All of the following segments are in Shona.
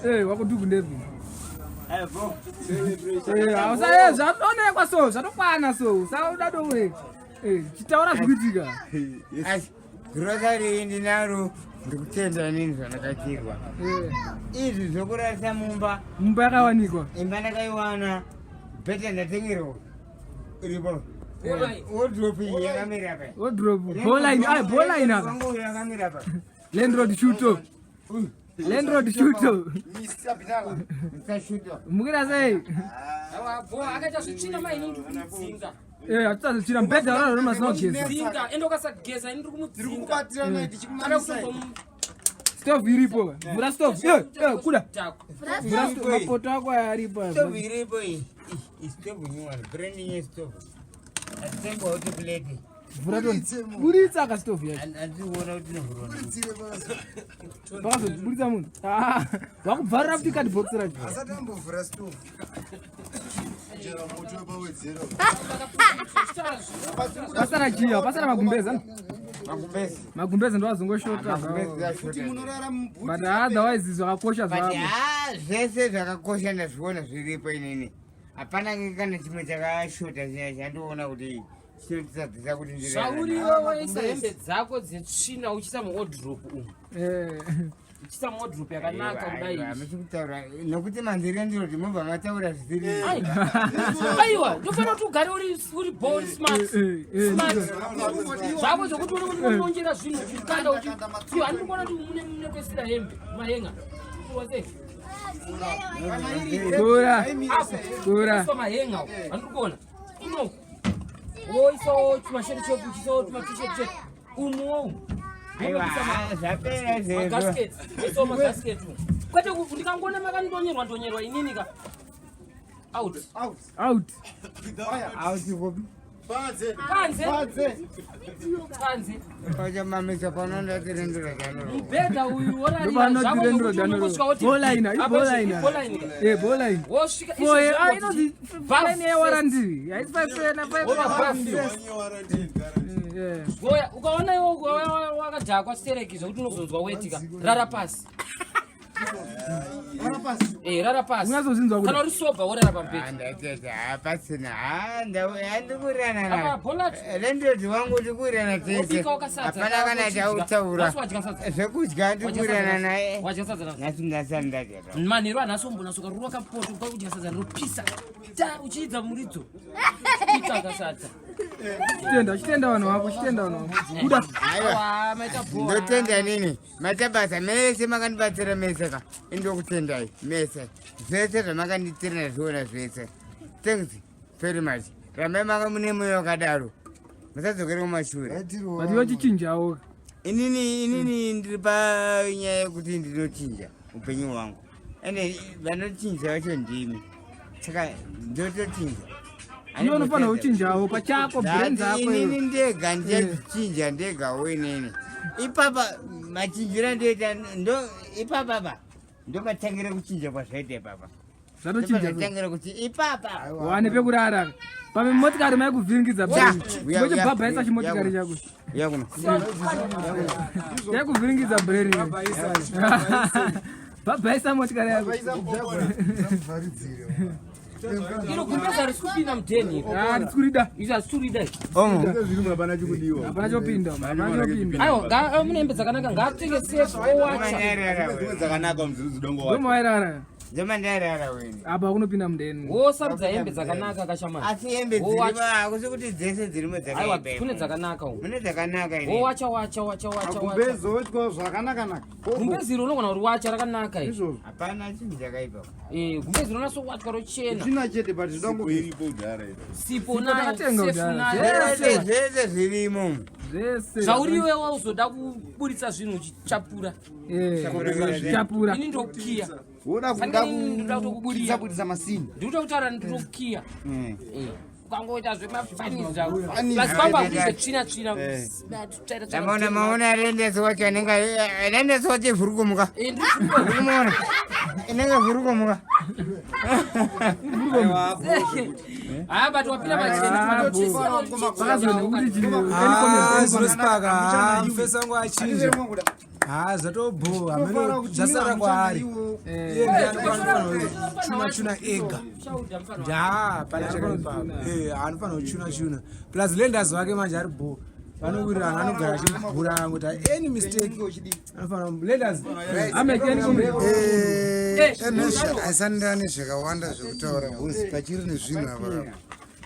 Eh, wako dhuku ndepi? Eh, hausa eh, zvatoonekwa so, zvatokwana so. Usauda dowe. Eh, chitaura zvikuitika. Asi grocery iyi ndinaro ndikutenda inini zvandakatirwa. Eh, Izvi zvokurarisa mumba, mumba yakawanikwa. imba ndakaiwana, bhete ndatengerwa iripo. Wardrobe iyi yakamira apa. Wardrobe, bowline, ah, bowline apa. Wangu uyu yakamira apa. Landlord shuto. Landlord shuto. Mr. Binala. Mr. Shuto. Mukira sei? Akaita zvitsvina maini ndiri kumudzinga. Eh, hatitazochira mbedha uraro masina kugeza. Dzinga, ende ukasageza ini ndiri Tiri kumudzinga. kubatirana Kana tichikumamisai. kutombomu- Stove iripo. Vhura stove. Eh, eh, kuda. Dhakwa. Vhura stove. Mapoto ako aya aripo. aya. Stove iripo iyi. Iyi stove new one, brand new stove. Atengwa kuti plate. Vhura toni. Buritsa ka stove yacho. Handikuona kuti inovhurwa. Kuridzire pakazo. Pakazoburitsa munhu. Ah, wakubvarira futi card box racho. Asati ambovhura stove. Chera moto wepawedzera. Pasara chiya, pasara magumbeza. Magumbezi. Magumbeza ndo azongoshota. Magumbezi Kuti ashota. munorara mubhuti. But otherwise zvakakosha But zvavo. haa zvese zvakakosha ndazviona zviripo inini. Hapana kana chimwe chakashota chiya chandoona kuti chinotisadzisa kuti ndirarame. Zvauriwe waisa hembe dzako dzetsvina uchiisa muwardrobe umu. Eh. Uchiisa muwardrobe yakanaka Aiwa, kudai. aiwa, hamusi kutaura nokuti manzira ndinoti mobva mataura zvisiri Ai. Aiwa, ndofanira kuti ugare uri uri bo uri smart. Eh, eh, Smart. Zvako zvekuti uri unonjera zvinhu uchikanda uchi. Iwe handiri kuona kuti mune mune kuisira hembe, mahenga. Wase. Kura. Apo. Kura. Kuiswa mahenga uko. Handiri kuona. Ino. Woisawo tumasheti chetu, uchiisawo tumatishet chetu. Umuwo umu. Aiwa, haa, zvapera izvezvo. Magasket. Woisawo magasket umu. Kwete ndikangoona makandonyerwa ndonyerwa inini ka. Out. Out. Out. Auti kupi? Panze. Panze. Panze. Panze. Pachamamisa panoda tirendera zanoro. Mubhedha uyu worarira Ndopano zvako tirendero zvekuti danoro. unongosvika woti- Bowline, i Apa bowline. izvi, bowline ka. Eh, bowline. Wosvika For izvi ah, zvako inonzi kuti- Bath fine yewarranty. Haisi five na five. Wova bath. Eh. Goya, ukaona iwe wakadhakwa stereki zvekuti unozonzwa wetika rara pasi. Rara pasi. Eh, rara pasi. Unyatsozvinzwa kuda. Kana uri sober worara pamubhedha. Handatete hapasina handikurirana Apa bhola rendoti wangu ndikurirana tese wobika wakasadza. hapana kana chautaura Nhasi wadya sadza. zvekudya ndikurirana naye Wadya sadza nhasi. nhasi ndasani ndadya Manheru anhasi wombonatsoka rova kapoto kwakudya sadza rinopisa. Ta uchiidza muridzo. Bika kasadza. Chitenda, chitenda vanhu vako, chitenda vanhu vako. Kuda. Aiwa, maita bhowa. ndotenda nini maita basa mese makandibatsira mese ka indokutendai mese zvese zvamakandiitira ndazviona zvese thanks very much rambai maka mune moyo wakadaro musadzokere kumashure But iwe chichinjawo. inini inini ndiri panyaya yekuti ndinochinja upenyu hwangu ende vanochinja vacho ndimi saka ndotochinja Iwe unofanira kuchinjawo pachako brain dzako. inini iwe. ndega ndichachinja ndegawo inini ipapa machinjira ndoita ndo ipapapa ndomatangira kuchinja kwazvaita ipapa Zvatochinja. ndopatangira kuti ipapa Wane pekurara. Pame motikari maikuvhiringidza brain. Uya, uya, Ngochibhabhaisa uya, chimotikari uya. chako. uya kuno Yaikuvhiringidza brain. Bhabhaisa motikari yako. Muvharidzire. Iro gumbeza harisi kupinda mudheni iri. Ah, ritsikurida. Izvi hazisi kurida izvi. omo Zvirimo hapana chikudiwa. Hapana chopinda. Hapana chopinda. Aiwa, mune hembe dzakanaka ngaatenge sefu owacha. Dzimwe dzakanaka muziri zidongo wacho. Ndomawairara. ndomandairara weni Apa kunopinda mudeni. Wosarudza hembe dzakanaka kashamani. asi hembe dzirimo Wowacha. hakusi kuti dzese dzirimo Aiwa, dzakaipa kune dzakanaka umu. mune dzakanaka ini Wowacha wacha wacha wacha wacha. Magumbezi otwa zvakanaka-naka. Gumbezi iri unogona kuti wacha rakanaka iri. Izvozvo. hapana chinhu chakaipa Eh, gumbezi rinonatso-wachwa rochena. China chete but zvidango. Sipo iripo kudhara iri. Sipo nayo, takatenga sefu kudhara. nayo. zvese zvese zvirimo Zvese. Zvauriwe wauzoda kuburitsa zvinhu uchichapura. Eh. Chapura. Ini ndokukiya. Woda Saka kuda inini ndoda kubudisa kutokukiya. budisa masini. Ndiri kutaura ndinokukiya. Eh. Ukangoita zvemafanizi zvako. Fanizi. Pasi pangu hakuise tsvina tsvina. Tsvaira tsvaira. Maona maona rendesi wacho anenge rendesi wacho ivhurukumuka Eh, ndiri kuona. urikumuona inenge vhurukumuka Ah, but wapinda pachena. Pakazonzi kuti Ah, zvinosipaka mufesi wangu achinja. Ha, zvatobhowa. Tinofanira kuti Zvasara mina kwaari. muchana Iye ndiye anofanira kuchuna chuna ega. Chauda mfana wake. Ja, pana chakaipa. Eh, anofanira kuchuna chuna. Plus lenders wake manje ari bho. Vanowirirana, anogara achimubhura angoti any mistake. Anofanira lenders. Aisandira nezvakawanda zvekutaura because pachiri nezvinhu apa apa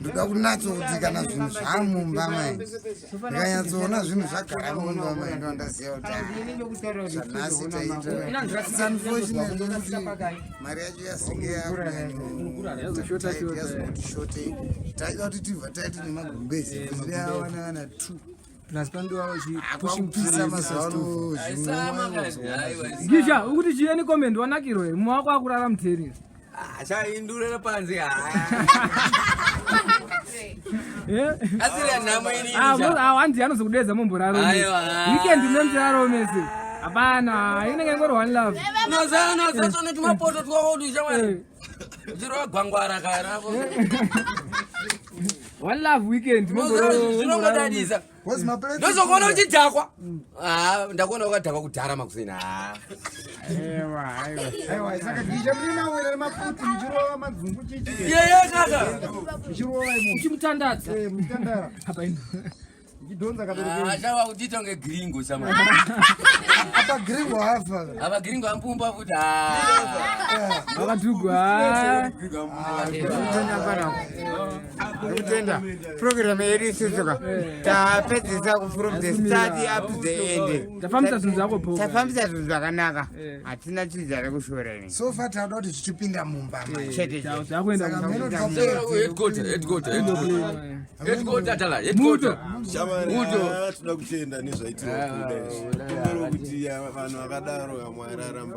ndoda kunatso kuti kana zvinhu zvamumba mai, ndikanyatsoona zvinhu zvagara mumba mai, ndo ndaziva kuti ah, zvanhasi taita. It's unfortunate kuti mari yacho yasinge yakunyanyozoti shotei. Taida kuti tibva taiti nemagumbezi awana kana two. Plus pandiwa pushing. Akupisa mazuva ano zvinhu. Gisha, ukuti chiyeni comment wanakirwa here? Mumwe wako akurara mutereri. Achaindurera panze. Eh? Asiri nhamo ini. Ah, ah, hanzi anozokudedza mumboraro. Aiwa. Weekend munemtiraro mese. Hapana, inenge ingori one love. Unozaona tumapoto twako kuti shamwari uchirova gwangwara karako. One love weekend. Zvinongodadisa. Because maplates- Ndozokuona uchidhakwa. Ah, ndakuona wakadhakwa kudhara makuseni. Ah. Ewa, aiwa. Aiwa, saka gisha mune mawere nemaputi muchirova madzungu chichi. Yeye kaka. Muchirova imo. Uchimutandadza. Eh, muchitandara. Muchidhonza kabereko. Ah, chawa kutiita kunge gringo shamwari. Apa gringo hafa. Apa gringo ampumba futi. Ah. Vakadhugwa. Ndikutenda program yedu isusu ka tapedzisa from the start up to the end. Tafambisa zvinhu zvako bho. Tafambisa zvinhu zvakanaka. Eh. Hatina chiza rekushora ini. So far tauda kuti zvichipinda mumba mai. Chete chete. Zvakuenda. Saka mheno Headquarter, headquarter, headquarter. Headquarter tala, headquarter. Shamwari, Muto. ah, tinoda kutenda nezvaitirwa kuda izvi. Kumbero kuti ah, vanhu vakadaro kamwari aramba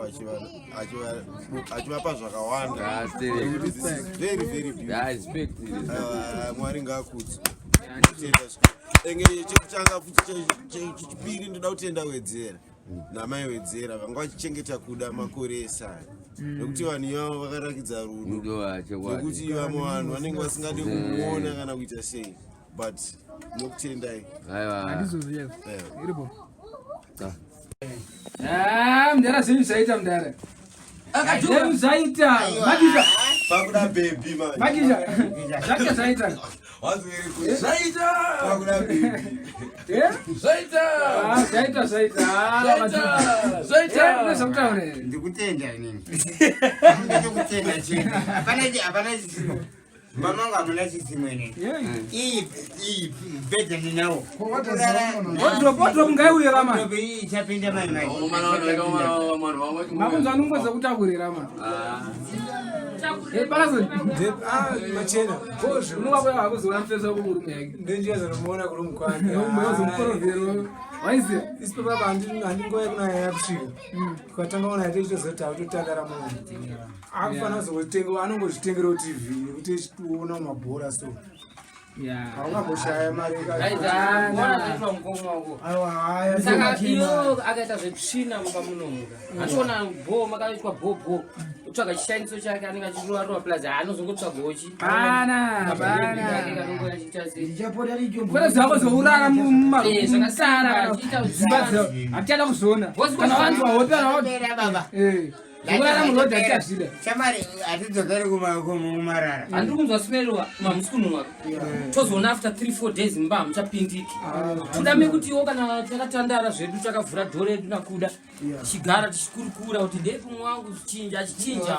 achivapa zvakawanda. Ah, still. Nekuti this is very very beautiful. I respect it. Ah, Mwari ngaakudzwe. Kutenda zvikuru. Enge chekutanga futi chechipiri ndoda kutenda Wedzera namai Wedzera vanga vachichengeta kuda makore ese aya, nekuti vanhu ivavo vakarakidza rudo. Rudo wacho wacho. Nekuti vamwe vanhu vanenge vasingade kumuona kana kuita sei, but nokutendai. Aiwa. Handizvozvo chaizvo. Eh. Iripo. Ah, mudhara, zvenyu zvaita mudhara. Zvenyu zvaita. Makisha. Pakuda bhebhi manje. Makisha. Zvake zvaita. Zvaita. Pakuda bhebhi. Eh? Zvaita. Ah, zvaita zvaita. Ah, Zvaita. Zvaita. Eh, ndozvakutaura here? Ndikutenda inini. Ndikutenda chete. Hapana chisimo. Mamangu hamuna chisimo inini. Yeah. Iyi bhedha ndinawo. Wardrobe, wardrobe ngaiuye rama. Wardrobe iyi ichapinda mai mai. Makunzi anongoza kutakurira ma. Eh, bakazo. Ah, machena. Bhozvo. Unonga kwa hakuzoona mufeso wako kurumu yake. Ndenjia zanomuona kuri mukwani. Umezomukorovhero. Waiziya. Isi papa handingoya kuna yaya kusvika. Ukatanga ona yaite chitozoti autotandara munhu. Akufanira kuzotenga, anongozvitengerawo TV nekuti echiona mabhora so. Yeah. Haungamboshaya mari. Kuona zvaitwa mukoma wako. Aiwa, haya. Saka iyo akaita zvetsvina mumba munomuka achiona bho makaitwa bho bho, otsvaga chishandiso chake anenge achirova rova, plus haanozongotsvagawo chi Pana, pana. kanongoya achiita sei. Ndichapota richo. Kwete zvako zvourara Eh, zvakasara, achiita mudzimba dzavo. Hatichada kuzviona. Kana wanzwa hope kana Pera baba. Eh. Zvokurara murodhi hatichazvida. Shamari, hatidzokeri kumarara. Handiri kunzwa simerwa mamusi kunhuwa, tozoona after 3 4 days mumba hamuchapindiki. Toda mekutiwo kana takatandara zvedu, takavhura dhoo redu nakuda, tichigara tichikurukura kuti ndepumwe wangu chichinja achichinja,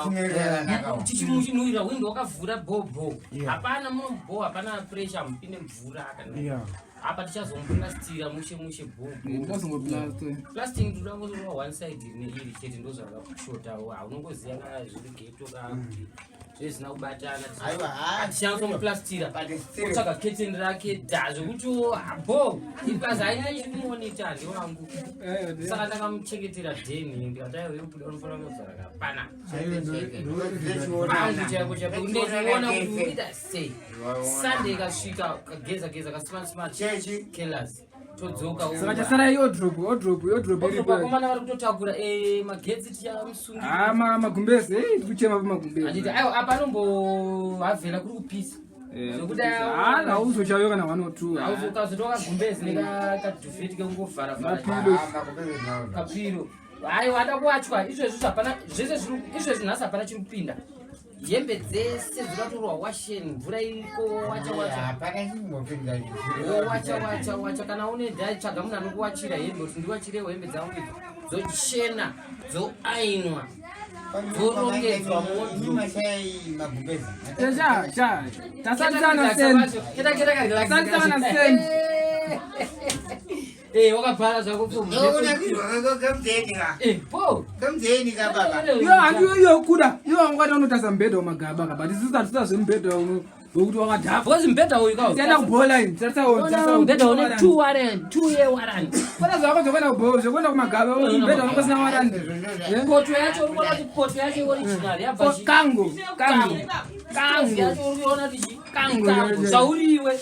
tichimuchinhuwira windo wakavhura bhobho, hapana muno bho, hapana pressure, hamupinde mvura kana apa. Tichazomupurastira mushe mushe bhobho. Tazongoplasta. Plastic ndoda ngozorova one side neiri chete, ndo zvakashotawo. Haunongoziva kana zviri ghetto ka kuti zvezvina kubatana. Aiwa, ha. Tichanatsomuplastira, But still. otsvaga keteni rake dha zvekuti bo ibasa haina chikumonita handiwangu. Saka ndakamuchengetera dheni, ndikati aiwa, yobuda unofanira kuzara kapana angu chaiko chaiko, ndochiona kuti unoita sei. Sunday ikasvika, kageza geza kasmart smart. Chechi. Kelas todzoka. Saka chasara iwardrobe, wardrobe, wardrobe iripo. Vakomana vari kutotakura magetsi tichamusungira. Ah, magumbezi, eh, tikuchema pamagumbezi. Handiti aiwa, apa anombohavhela kuri kupisa. Zvekuda- Hauzochauya kana 1 or 2. Ukazotoka gumbezi nekadhuvheti kekungovhara vhara. Mapilo. Kapiro. Aiwa ada kuwachwa izvezvi hapana zvese zviri izvezvi nhasi hapana chiri kupinda. Hembe dzese dzinotorwa washeni mvura iriko wacha wacha. Hapana chimbopinda. Wacha wacha wacha kana une dai tsvaga munhu anokuwachira hembe kuti ndiwachirewo hembe dzangu idzi. Dzochena, dzoainwa, dzorongedzwa muwardrobe. Mashai magumbezi. Sha sha. Tasadzana send. Tasadzana send. Eh, wakabhala zvako Unakirwa kamuzeni ka. Eh, po. Kamuzeni ka baba. Iyo handiyo iyo kuda. Iyo wangati unotarisa mubhedha wamagaba ka but isusu hatisa zvemubhedha wekuti wakadhakwa. Because mubhedha uyu ka. Tienda kubhola ini. Tarisa Ona mubhedha une 2 warrant, 2 year warrant. Kwenda zvako zvekuenda kubhola zvekuenda kumagaba mubhedha unenge usina warrant. Poto yacho uri kuona kuti poto yacho original yabva chi- Kango, kango. Kango. Yacho uri kuona kuti chi- Kango, kango. yeah, yeah. Zvauriwe.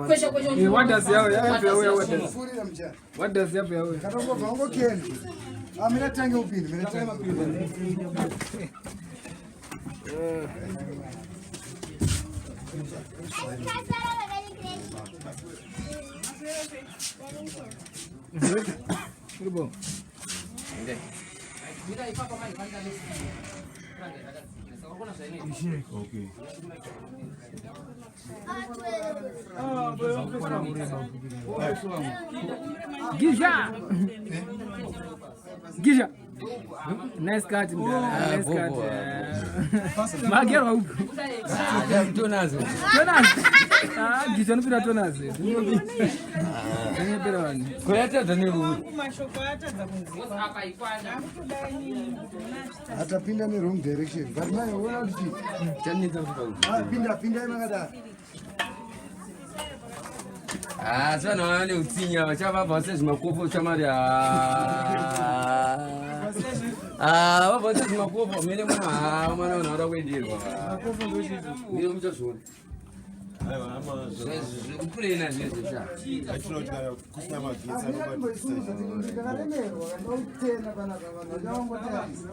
Kweshe kweshe. Eh, what does yawe yawe yawe what does. Furira muchana. What does yawe yawe. Katongobva ungokenda. Ah, mina tange upinde, mina tange upinde. Uribo. Mira ipapo manje panenge ane puranga yakadzikira. Saka uri kuona zvainoita. Okay. Gisha. Gisha. Nice cut, mdala. Nice cut. Magerwa uko. Tonazo. Tonazi. Ah, Gisha anopira tonazi. Zvinopera vanhu. Kuyatadza nerume. Mashoko atadza kunzwikwa. Apa ikwana. Atapinda ne wrong direction. But mai ona kuti chii? Chanetsa kuti pauti. Ah, pinda pindai makadaro. Ah, sana vane utsinya vachavabva sezvimakopo chamari. Ah, vabva sezvimakopo mene mwana ah mwana vanhu vada kuenderwa. Mire muchazviona. Zvekupurena zvezvo cha. Achinoona kuti kana kusina magetsi anobatisa. Ndakaremerwa kandautena panapa vanhu vachavangotayisa.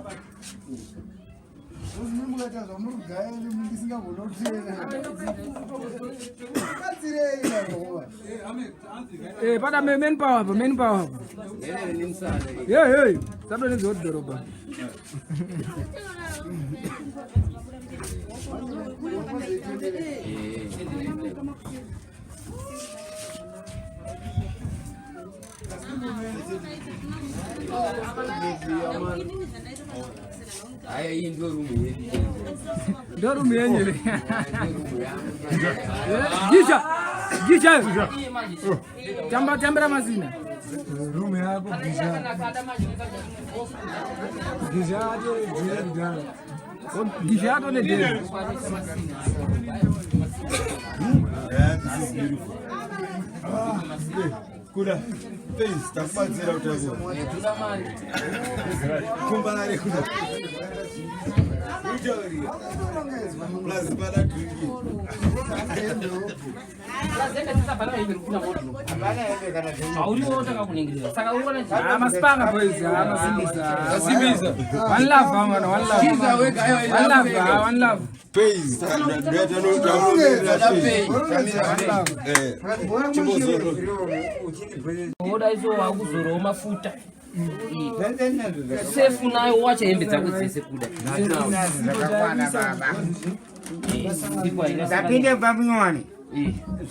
Mukaita zvamuri kugaya ndisingagoni kutena. Batsirei vanhu. Eh, pada main power apa, main power apa. Ngene nemusana. Hey, hey. Sadonedza dhorobha. Haya iyi ndio rumu yedu. Ndo rumu yenyu ile. Gisha. Gisha. Tamba tambira mazina. Rumu yako Gisha. Gisha ato jira kudhara. Gisha ato nedheri. Yeah, this is beautiful. Kuda, thanks. Takubatsira kuti akona. Kumbarare kuda. Utaurira. Plus pada drinking. Hauriwo takakuningirira. Saka uri kuona chi- Ah, masipanga boys, ah, masimbisa. Masimbisa. One love, ah, man, one love. Chiza wega, aiwa, One love, ah, one love. Pays. Woda iso wakuzorowo mafuta. Sefu nayo wacha hembe dzako dzese kuda. Zvakakwana baba. Ndapinda Ndapinda pamunyowani.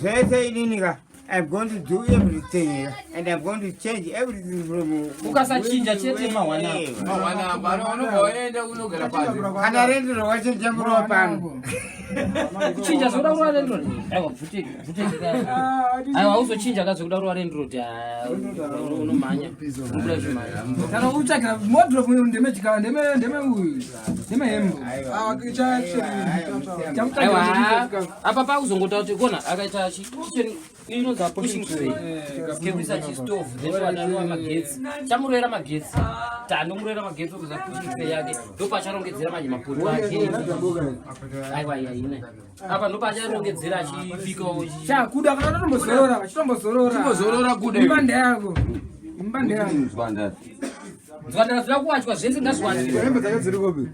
Zvese inini ka. I'm going to do everything and I'm going to change everything from Ukasachinja chete mahwana. Mahwana apa anobva waenda unogara panze. Kana rendero wachinja murowa pano. Kuchinja zvekuda kurova rendrod. Aiwa bvute bvute. Aiwa hauzochinja ka zvekuda kurova rendrod. Unomhanya. Unobuda uchimhanya. Kana utsvagira wardrobe ndeme chikava ndeme ndeme uyu. Ndeme hembe. Aiwa apa pakuzongoita kuti kona akaita chi kitchen inonzi pushing tray. Kekuisa chistove then wananwa magetsi. Chamurovera magetsi. Tandomurovera magetsi okuza pushing tray yake. Ndopacharongedzera manje mapoto ake. Aiwa iya ine. Apa ndopacharongedzera achibikawo chi. Cha kuda kana totombozorora, chitombozorora. Chimbozorora kuda. Imba ndeyako. Imba ndeyako. Nzwandara. Nzwandara zvida kuwachwa zvese ngazviwachwe. Hembe dzake dziri kopi?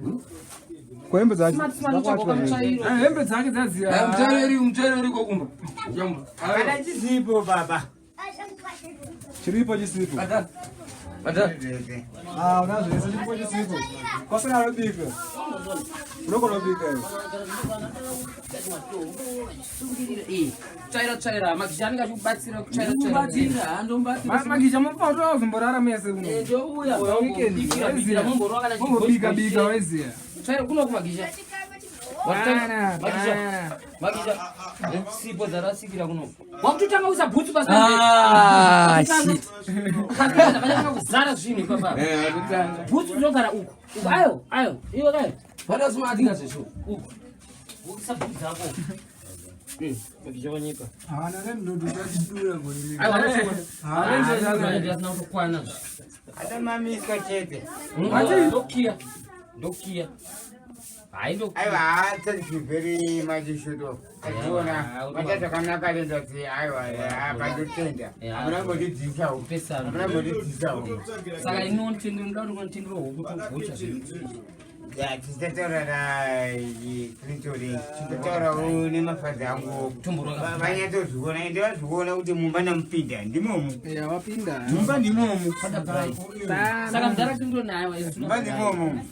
Hembe dzacho Smart, smart, unotsvaka kamutsvairo. Ah, hembe dzake dzadziya. Mutsvairo mutsvairo uriko kumba. Kana chisipo baba. Chiripo chisipo. Ah, una zvese chiripo chisipo. Kwasina anobika. Unogona kubika iwe. Tsvaira tsvaira magisha anenge achikubatsira kutsvaira tsvaira. Ndomubatsira, ndomubatsira. Magisha munofanira kuzomborara mese kuno. Ndouya Weekend, bikira waiziya. bikira mumborowa kana Mumbobika bika waiziya. Tsvaira kuno kumagisha. Bana, Magisha. bana. Magisha. Sipo dzarasikira kuno. Wakutotanga kuisa bhutsu pasi. Ah, shit. Vakatanga kuzara zvinhu ipapa. Bhutsu dzinogara uku. Uku ayo, ayo. Iwe kayo. Vada smart ngazvisho. Uku. Uisa bhutsu dzako. Magisha wanyika. Haana nendodo tachidura gore rino. Aiwa, Ah, asina kutokwana. Atamamiswa chete. Ndokiya. Ndokiya. Hayi ndokiya. Aiwa, thank you very much Shudo. Achiona mata zvakanaka lendati aiwa pandotenda. Hamuna mbondidzisawo. Kupesana. Hamuna mbondidzisawo. Saka inotengera muda kuti unotengera huku togocha zvinhu. Ya tichataura na Clinton, tichataurawo nemafadzi angu. Tomborwa. Vanyatsozviona ende vazviona kuti mumba ndamupinda ndimomu. Ya wapinda. Mumba ndimomu. Saka mudhara tindiro nayo isu. Mumba ndimomu.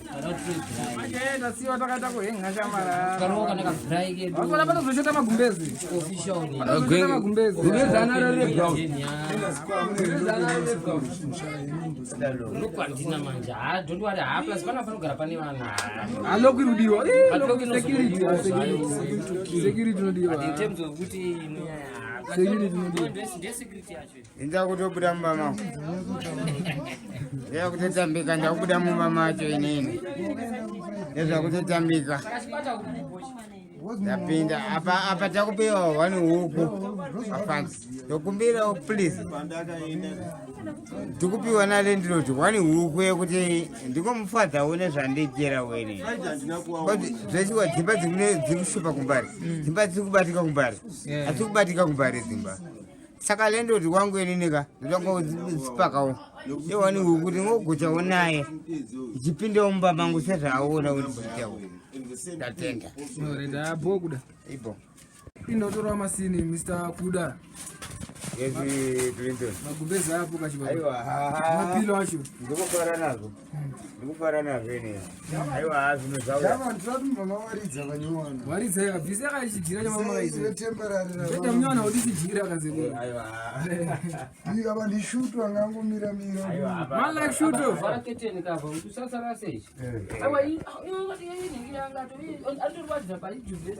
Manje tasiwa takaita kuhenga shamara. Karoka kana kabrai kedu. Vasona panozoshota magumbezi. Official ni. Panozoshota magumbezi. Gumbezi anaro rebrown. Ndokwandina manje. Ha, don't worry. Ha, plus pana panogara pane vanhu. Aloku irudiwa. Eh, But loku loku security. inozodiwa Security. Security inodiwa. But in terms of kuti Security inodiwa. Ndiye security yacho. Inza kutobuda mumba mangu. Ndakutotambika ndakubuda mumba macho inini. Ndezvakutotambika. Saka chibata kubochi. Ndapinda apa apa takupiwa one huku afansi. Ndokumbirawo please. Ndikupiwa nalandlord one huku yekuti ndingomufadzawo nezvandichera wene. Zveshuwa dzimba dziri kushupa kumbari. Dzimba dziri kubatika kumbari. Asi kubatika kumbari dzimba. Saka landlord wangu ininika ndotangosipakawo. Iwani huku ndingogochawo naye. Ndichipindawo mumba mangu sezvaaona kuti ndichitawo. Ndatenda. Renda bo kuda. Ibo. Indotorwa masini Mr. Kuda. Yes, Clinton. Magumbezi apo kachibaba. Aiwa, Mapilo acho. Ndikufara nazvo. Ndikufara nazvo ini. Aiwa, zvinhu zvauya. Java ndinoti mama waridza vanyowana. Waridza yakabvisa yakachijira chamama Sei izi. temporary Zvete munyana kuti chijira akazekura. Aiwa. Aba ndishutu angangomira mira. Aiwa, apa. Man like shuto. Vhara keteni kava kuti usasara sei. Aiwa iwe kuti inhingi yanga to andorwadza paijuve.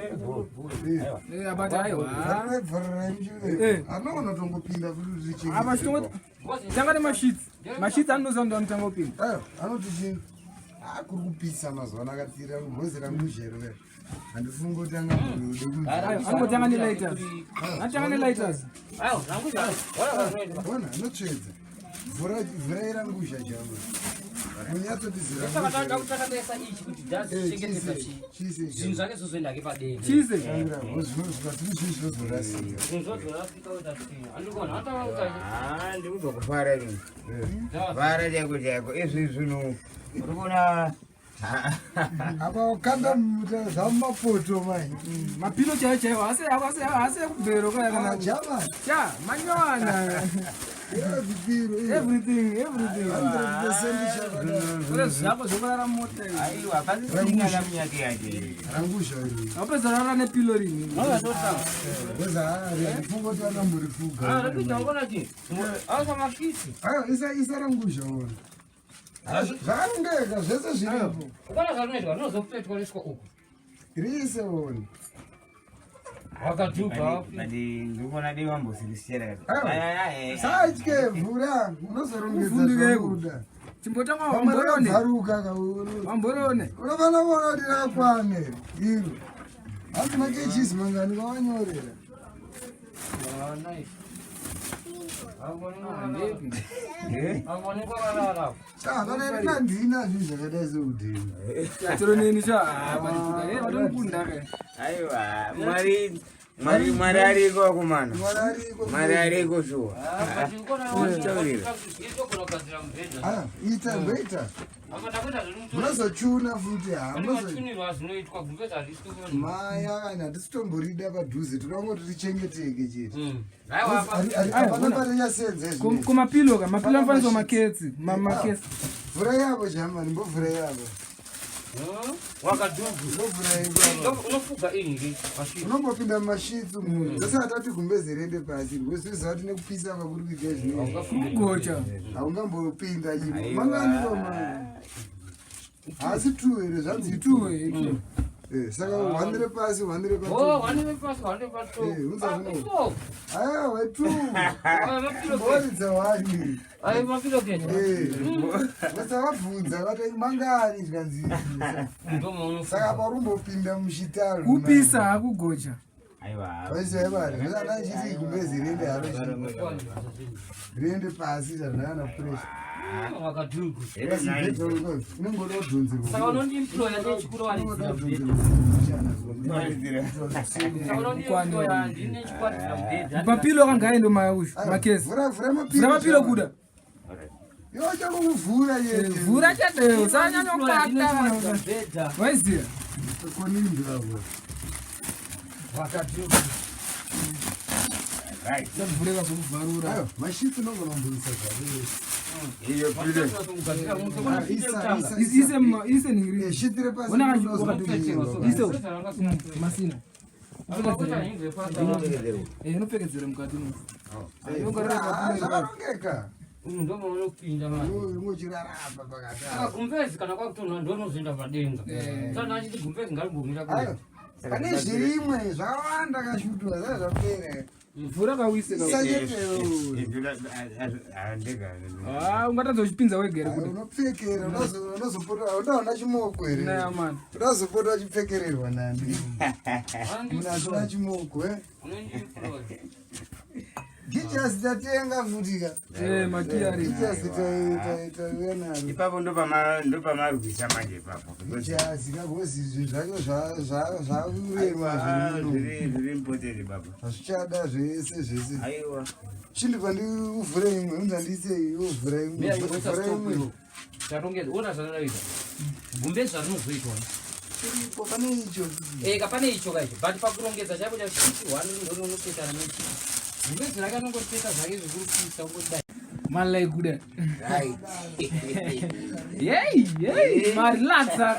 Eh, abata aiwa. Vharirai Eh. muchive. Anoona tongopinda futi tichii. Apa chitongo tanga nemasheets. Masheets anozoa ndo anotanga kupinda. Ayo, anoti chii? Ah, kuri kupisa mazuva ano akatira mhozi ranguzhero we. Handifungi kuti angamboda kunzi. Aiwa, anongotanga nelighters. Anotanga nelighters. Aiwa, rangu zvaro. Ona, anotsvedza. Vhura vhurai ranguzha jama. Munyatsotizira. Saka tanga kutakataisa ichi kuti dhazi Eh, chengetedza chise, chi. chise. Zvinhu zvake zvozoenda ke padenga. Chise. Zvinhu zvozorasika. Zvinhu zvozorasika kuti asina. Andikuona atanga kuti Ah, ndikuzokufara ini. Fara chaiko chaiko. Izvi zvinhu uri kuona Apa wakanda zvamumapoto mai. Mapilo chaiwo chaiwo asi asi asi ekubhero kaya kana. Jama, Cha, manyowana. zvipiro. Everything, everything. 100% chakadaro. Kune zvako zvokurara mota izvi. Aiwa, pasisina lamunyake yacho. Ranguzha iri. Wapedza rara nepilo rini. Because haari handifungi kuti anamborifuga. Ah, rakuita ngona chi. Asa mafisi. Aiwa, isa isa ranguzha ona. Zvakarongeka zvese zviripo. Ukona zvarinoitwa rinozopetwa roiswa uku. Riise ona. Wakadhubha. Ndikuona dei wambosirisira. Aiwa. Saitye vhura unozorongedza Uvhundikeko. zvaunoda. Chimbotanga Pamwe wamborone. rakabvaruka kauri. Wamborone. Unofanira kuona kuti rakwana iro. Hanzi makechizi mangani kawanyorera. Angonekwa varara. Kana rina ndina zvinhu zvakadai seudhini. Chero neni cha. Ah, bari kuda. Eh, vatomukunda ke. Aiwa, Mwari Mwari Mwari ariko akomana. Mwari ariko. Mwari ariko shuwa. Taurira. Ah, ita ngoita munozochuna futi maya kana hatisitomborida padhuze tokangoti tichengeteke chete hapana parinyasenze Kumapilo ka, mapilo anofanirwa maketsi, maketsi. Vhura yavo jamani, mbovhura yavo. Unofuga ingi unombopinda mumashitsi munhu dzose atati gumbeze riende pasi rwesiziva kuti nekupisa kwakuri kuita zvinokugocha haungambopinda chimo manganiroma haasi two here zvanzi two here eh, saka hwandire pasi hwandire paaiwa eh, two mboridza wani vasavabvunza vati mangani zvikanzi saka parumbopinda muchitaro kupisa hakugocha vaisaivaanachiti gumbezi riende haro riende pasi zvazvakana puresha Mapilo akangaende maushu makesi. Vhura mapilo kuda. Yochakuvhura yeye. Vhura chete usanyanya kukata. Waiziya. Konini ndavo. Wakati. Right. Vhureka zvokuvharura. Ayo, mashitsi unogona kumbonisa zvako. Iyo pile. Ise ise ningiri. Shitire pasi. Ona ise masina. Eh, unopfekedzera mukati umu. Zvakarongeka. Ndomaunopinda Ungochirara apa pakati. Saka gumbezi kana kwakutonha ndonozoenda padenga. Saka achiti gumbezi ngarimbomira Ayo. Pane zvirimwe zvakawanda kashutwa zva zvapera. Vhura kawise Ah, ungatadza uchipinza wega here kuti unopfekera unozopota udaona chimoko here Naya man. Unozopota uchipfekererwa nani? Munhu asina chimoko eh? Gijasi tatenga futi ka. Eh, matiari. Gijasi tauya naro. Ipapo ndopamarwisa manje ipapo. Gijasi kagozi zvinhu zvacho zvakurema zviri zviri important baba. Hazvichada zvese zvese. Aiwa. Chindipa ndiuvhure imwe, unza ndiise iwe uvhure imwe. Vhura imwe. Tarongedza, ona zvanoita. Gumbezi zvarinozoitwa. Iripo pane icho. Eka pane icho kaicho, but pakurongedza chaipo chachiti one ndononopetana nechi. Gumbezi rake anongopeta zvake zvekurupisa ungodai. Malai kuda. Right. Yey, yey, marelaxa.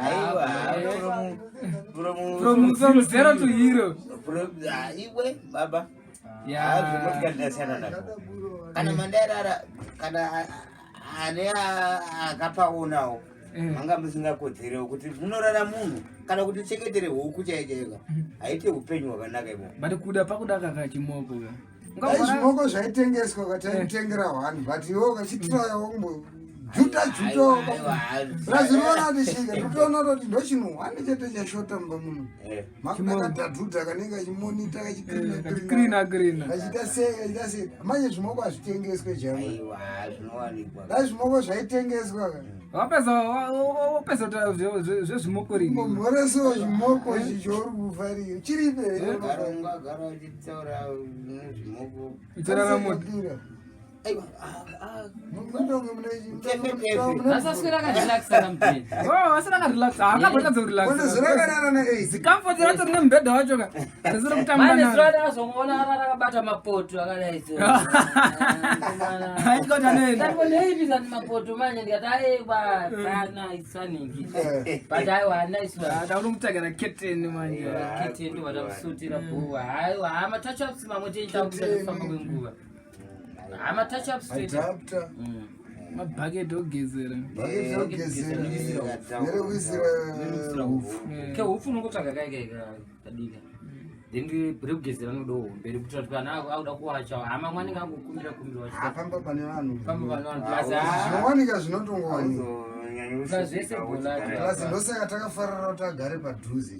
Aiwa. From zero to hero. Iwe baba. Yeah. Zvimotikari ndasiyana nazvo. Kana mandairara kana ane akapaonawo manga musingakodzeriwo kuti munorara munhu kana kuti chengetere huku chaiyo chaiyo haite upenyu hwakanaka imomo. But kuda pakuda kaka chimoko ka. Dai zvimoko zvaitengeswa kataitengera one but iwe ukachitraya kumbo juta juta razinoona kuti chika totoona kuti ndochinhu one chete chashota mumba muno makakadhadhudha kanenge kachimonita kachikrina krina kachita sei kachita sei manje zvimoko hazvitengeswe jama Aiwa zvinowanikwa. dai zvimoko zvaitengeswa ka Wapedza wapedza zvezvimoko rini. mhoresewo chimoko ichi chouri kufarira chiripe here Gara ungagara uchitaura nezvimoko. Uchirara moto. Aiwa. Mundonge mune Asaswera akarelaxa kamubhedha. Oh, asina akarelaxa. Akambotadza kurelaxa. Unozirakanana na AIDS. Zikamfort racho rine mubhedha wacho ka. Risiri kutamba Mane naro. zuva ndakazongoona arara akabata mapoto akadai so. Aitya kuti anoenda. Ndakandeipi zani mapoto manje ndikati aiwa kana isaningi. But aiwa haana iswa. Ndakunomutagara keteni manje. Keteni ndo vatamusutira bhuwa. Aiwa hama touch ups mamwe tiita kuita kufamba kwenguva. Hama touch ups toita. Adapter. Mabhaketi ogezera. Bhaketi ogezera. Nerekuisira hupfu. Kehupfu unongotsvaga kai kai kadika. Then rekugezera nodo hombe rekuitira kuti kana akuda kuwacha hama mwanenge angokumbira kumbira wacha. Pamba pane vanhu. Pamba pane vanhu plus ah, Zvinowanika zvinotongowanika. Plus zvese bhola. Plus ndosaka takafarira kuti agare padhuze.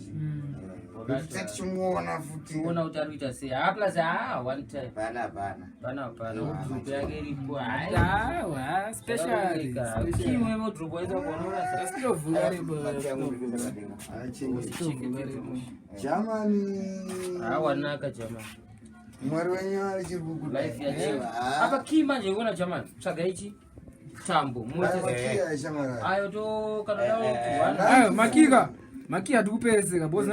Wakati tichimuona futi kuona kuti ari kuita sei. Ha plus ha one time. Hapana hapana. Pana hapana. Wardrobe yake iripo. Aiwa, special. Kimwe wardrobe waita kuona. Sitovhura repo. Jamani. Ha wanaka jamani. Mwari wenyu ari chiri kukuda. Life yachiva. Apa key manje uona jamani. Tsvaga ichi. Tambo. Muite. Ayo to kana dawo Ayo, makika. Makiya tikupeseka because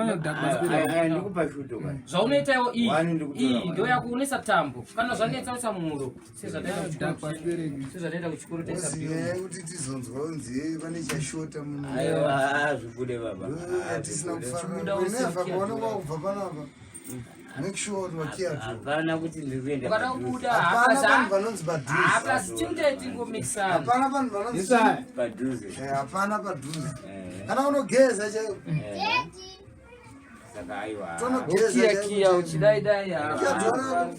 Ndikupa shuto ka. Zvaunoita iwo iyi. Wani ndikutora Iyi wani. ndo yakuonesa tambo. Kana zvanetsa usa muhuro. Sezvataita kuchikoro taisa Zinyaya yekuti tizonzwa kunzi pane chashota muno. Aiwa zvibude baba. Tisina Chibuda kufanana. usina Whenever kiya paunenge wakubva panapa. Make sure kuti wakiya tu. Hapana kuti ndiri kuenda Ukada padhuze. kubuda Hapana vanhu vanonzi padhuze. Hapasi tinge tingomixana. Hapana vanhu vanonzi Padhuze. Eh, hapana padhuze. Kana unogeza chaiko. Saka aiwa. Tonogeza Kiya chaiko. kiya uchidai dai. Kiya dzona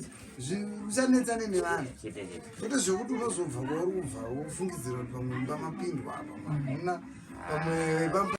uchanetsane nevanhu. Chete chete. Kwete zvekuti unozobva kwauri kubva wofungidzira kuti pamwe mumba mapindwa apa hamuna pamwe pamba.